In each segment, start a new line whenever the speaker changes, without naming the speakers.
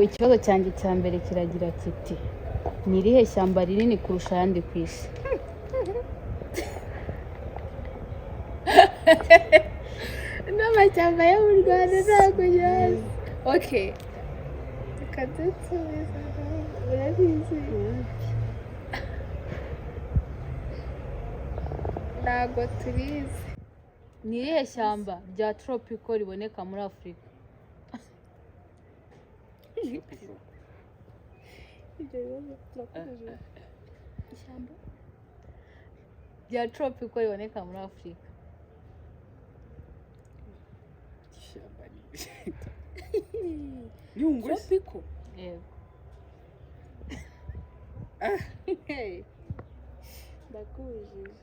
Ikibazo cyanjye cya mbere kiragira kiti: ni irihe shyamba rinini kurusha ayandi ku isi?
N'amashyamba yo mu Rwanda ntabwo nyazi. Okay, reka dusubize. Urabizi? Ntabwo turizi.
Ni irihe shyamba rya tropical riboneka muri Afurika?
Tropical.
Ibyo bibazo turakomeje. Ishyamba
rya tropical riboneka muri Afurika.
Ishyamba ni Nyungwe se?
Tropical.
Yego.
Ndakubujije.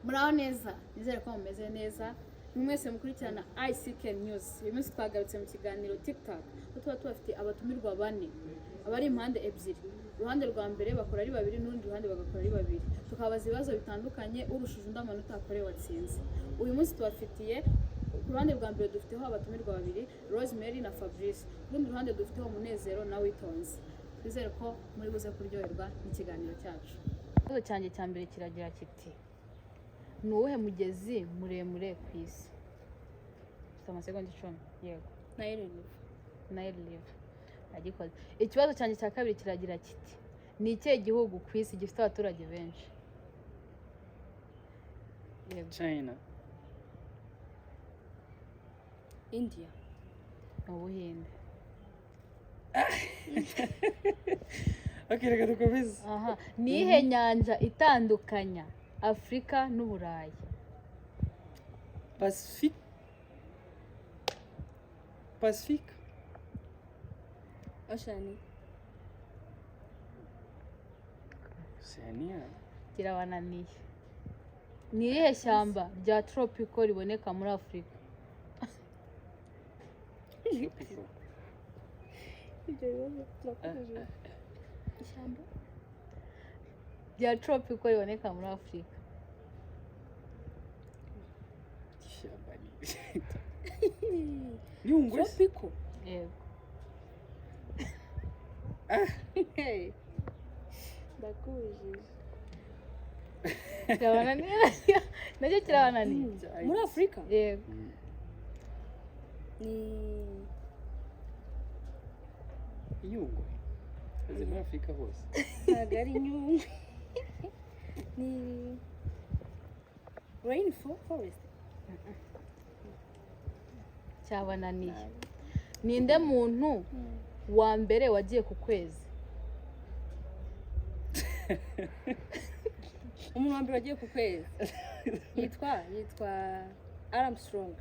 Muraho neza, nizere ko mumeze neza mwese mukurikirana ICK News. Uyu munsi twagarutse mu kiganiro TikTok, aho tuba tubafite abatumirwa bane, abari impande ebyiri. Uruhande rwa mbere bakora ari babiri, n'urundi ruhande bagakora ari babiri, tukabaza ibibazo bitandukanye, urushije undi amanota akorewe watsinze. Uyu munsi tubafitiye, ku ruhande rwa mbere dufiteho abatumirwa babiri, Rosemary na Fabrice. Ku rundi ruhande dufiteho Munezero na Witonze. Twizere ko muri buze kuryoherwa n'ikiganiro cyacu. Ikibazo cyanjye cya mbere kiragira kiti: ni uwuhe mugezi muremure ku isi? Ufite amasegonda 10. Yego.
Nile River.
Nile River, agikoze. Ikibazo cyanjye cya kabiri kiragira kiti: ni ikihe gihugu ku isi gifite abaturage benshi? Yego.
China.
India.
Ni Ubuhinde.
Okay, reka dukomeze.
Aha, ni iyihe nyanja itandukanya Afurika n'Uburayi?
Pacifique. Pacifique.
Oceania.
Oceania.
Kirabananiye. Ni irihe shyamba rya tropical riboneka muri Afurika?
Tropical.
Ibyo bibazo turakomeje. Ishyamba
rya tropical riboneka muri Afurika.
Ishyamba ni Nyungwe se?
Tropical.
Yego.
Ndakubujije.
Kirabananiye, nacyo kirabananiye.
Muri Afurika.
Yego.
Ni
Nyungwe. Azi muri Afurika hose.
Ntabwo ari Nyungwe, ni rain forest.
Cyabananiye. Ninde muntu wa mbere wagiye ku kwezi?
Umuntu wa mbere wagiye ku kwezi yitwa Armstrong.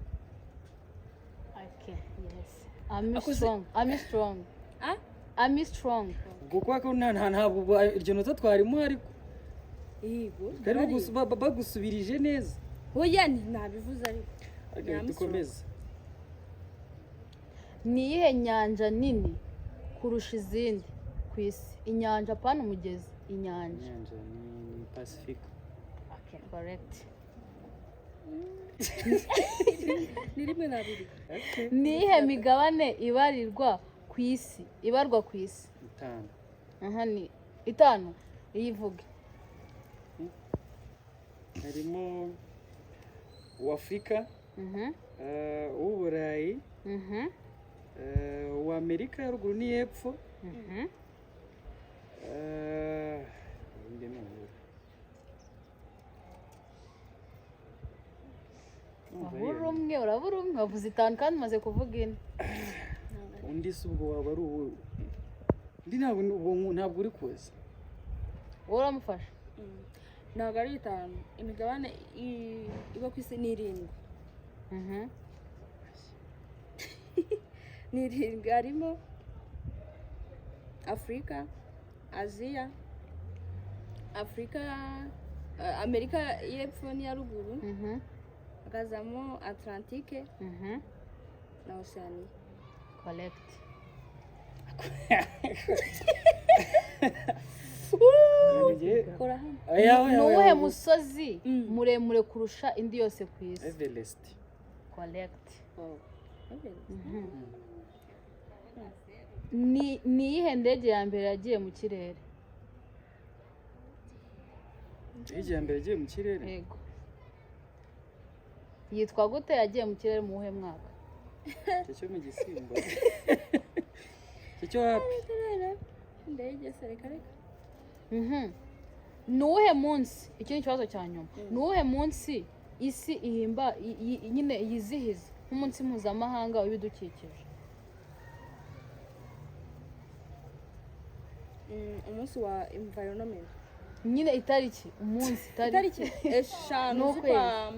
Okay, yes. Armstrong, Armstrong.
Ah?
Armstrong.
Ubwo kubera ko ntabwo ubwo iryo nota twarimo, ariko
Yego.
bari bagusubirije neza.
Oya, nabivuze ariko.
Okay,
Armstrong.
dukomeze.
Ni iyihe nyanja nini kurusha izindi ku isi? Inyanja, apana umugezi, inyanja.
Inyanja ni Pacifique.
Okay, correct.
Ni rimwe na abiri.
Okay.
Ni iyihe migabane ibarirwa ku isi, ibarwa ku isi?
Itanu.
Aha, ni itanu, iyivuge.
Harimo uw'Afurika, uw'Uburayi, uw'Amerika ya ruguru n'iy'epfo. Indi ni uwuhe? Ndumva ari
Wabura
iyo.
umwe, urabura umwe. Wavuze itanu kandi umaze kuvuga ine.
Undi si ubwo waba ari uwuhe? Undi ntabwo, ntabwo uri kuza.
Wowe uramufasha.
Ntabwo ari itanu. Imigabane iba ku isi ni irindwi. Ni irindwi, harimo Afurika, Aziya, Afurika, Amerika y'epfo n'iya ruguru, hakazamo Atlantike na Oceania.
Correct.
Ngiye-
Kora hano.
Oya, oya,
Ni
oya,
uwuhe
oya.
musozi muremure kurusha indi yose ku isi?
Everest.
Correct.
Oh.
Ni iyihe ndege ya mbere yagiye mu kirere?
Indege ya mbere yagiye mu kirere?
Yego. Yitwa gute? Yagiye mu kirere mu wuhe mwaka?
Icyo cyo mu gisimba, icyo cyo hapi.
Indege se, reka reka.
Ni uwuhe munsi, iki ni ikibazo cya nyuma, ni uwuhe munsi isi ihimba nyine yizihiza nk'umunsi mpuzamahanga w'ibidukikije?
Umunsi wa environment.
Nyine itariki, umunsi, itariki.
Itariki 5
Ni
z'ukwa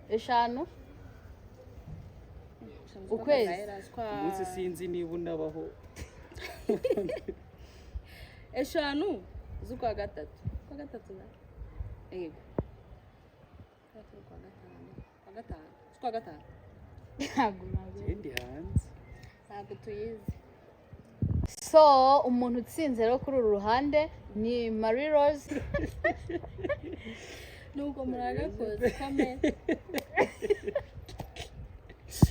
Eshanu.
5.
5 z'ukwa
Ukwezi.
Kangahe, z'ukwa
Umunsi sinzi niba unabaho.
5 z'ukwa gatatu, kwa gatatu na yego, gatatu, kwa gatanu, kwa gatanu, z'ukwa gatanu.
Ntabwo ntabwo.
Njye ndi hanze.
Ntabwo tuyizi.
So umuntu utsinze rero kuri uru ruhande ni Marie Rose.
Nubwo muragakoze kamere.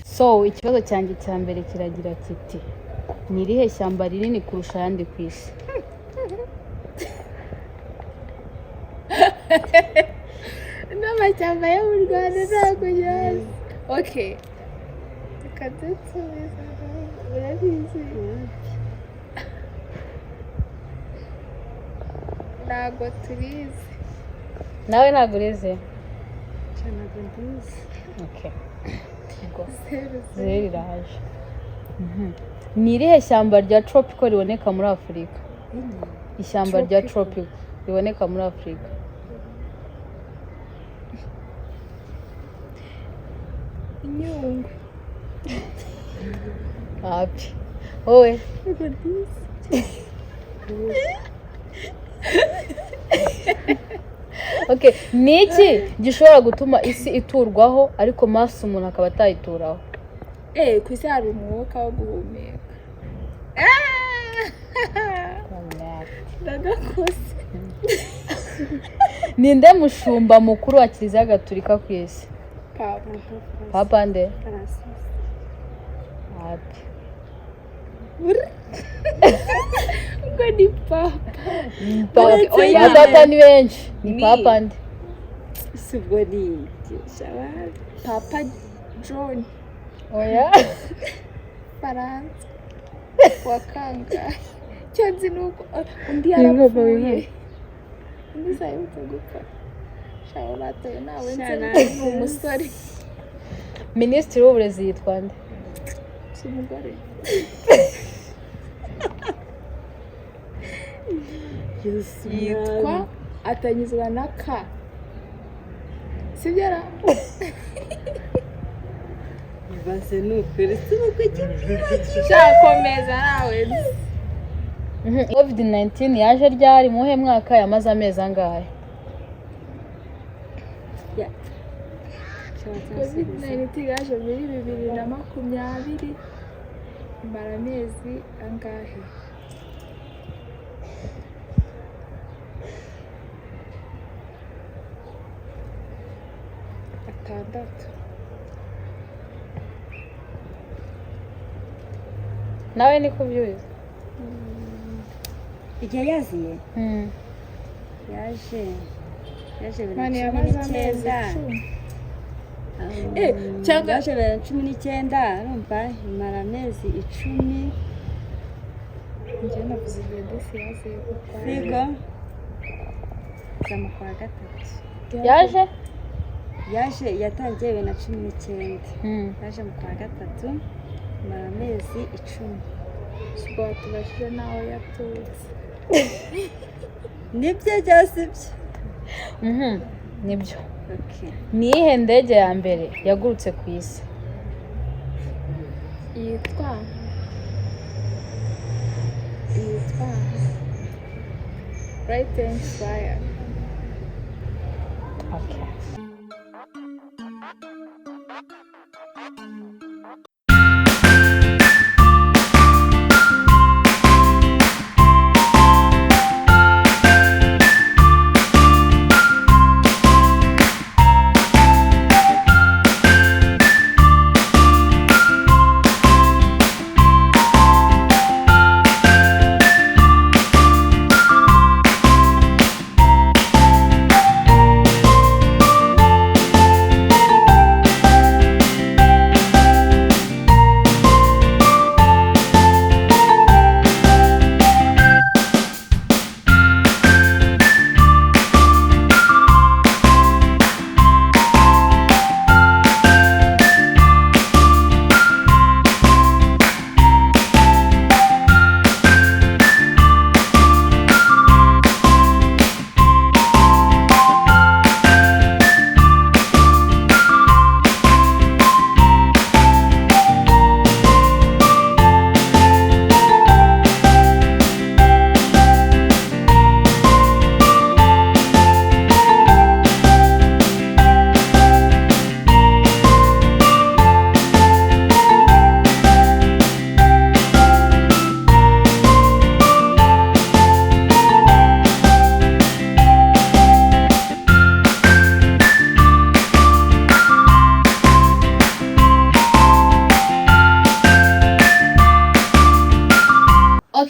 So ikibazo cyanjye cya mbere kiragira kiti: ni irihe shyamba rinini kurusha ayandi ku isi?
N'amashyamba yo mu Rwanda ntabwo nyazi. Okay, reka dusubize. Urabizi? Ntabwo turizi.
Nawe ntabwo urizi?
Ntabwo ndizi.
Okay. Ubwo
Zeru.
Zeru iraje. Ni irihe shyamba rya tropical riboneka muri Afurika? Ishyamba rya tropical riboneka muri Afurika.
Inyungwe.
Hapi, wowe?
Ntabwo ndizi.
Okay, ni iki gishobora gutuma isi iturwaho ariko Mars umuntu akaba atayituraho?
Eh, ku isi hari umwuka wo guhumeka. Ndagakoze.
Ninde mushumba mukuru wa Kiliziya Gatolika ku isi?
Papa.
Papa nde?
Francis.
Hapi.
Ubwo ni papa.
Oya.
Papa ni benshi, ni
Ni.
papa nde?
Si ubwo ni ibyo shabari.
Papa John.
Oya.
Faransa wa kangahe? Icyo nzi ni uko undi yarapfuye, undi sayibutse gupfa. Shaho batoye nawe nzi.
Shana.
Ni umusore.
Minisitiri w'uburezi yitwa nde?
Si umugore?
Yesu.
Yitwa, atanyuzwa na K, sibyo ra?
Ibaze ni ukuri, si ubwo igipira.
Shakomeza, nawe nzi.
Covid 19 yaje ryari, mu muhe mwaka, yamaze amezi angahe?
Covid 19 yaje muri 2020, imara amezi angahe? 6.
Nawe niko ubyuzi?
Igihe yaziye, yaje bibiri na
Mani
cumi
yamaze amezi
n'icyenda.
10.
Cyangwa yaje 2019, urumva imara amezi 10.
Njye navuze igihe disi yaziye kuko
Sigo za mu kwa gatatu.
Yaje.
Yaje, yatangiye 2019. Yaje mu kwa gatatu, imara amezi 10.
Ubwo watubajije n'aho yaturutse.
Nibyo cyangwa si byo?
Nibyo.
Okay.
Ni iyihe ndege ya mbere yagurutse ku isi?
Yitwa Right and Fire.
Okay.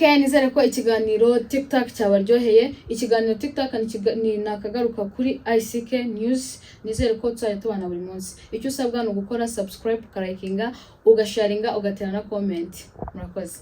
Okay, nizere ko ikiganiro TikTok cyabaryoheye. Ikiganiro TikTok ni nakagaruka kuri ICK News. Nizere ko tuzajya tubana buri munsi. Icyo usabwa ni ugukora subscribe, ukarayikinga, ugasharinga, ugatera na comment. Murakoze.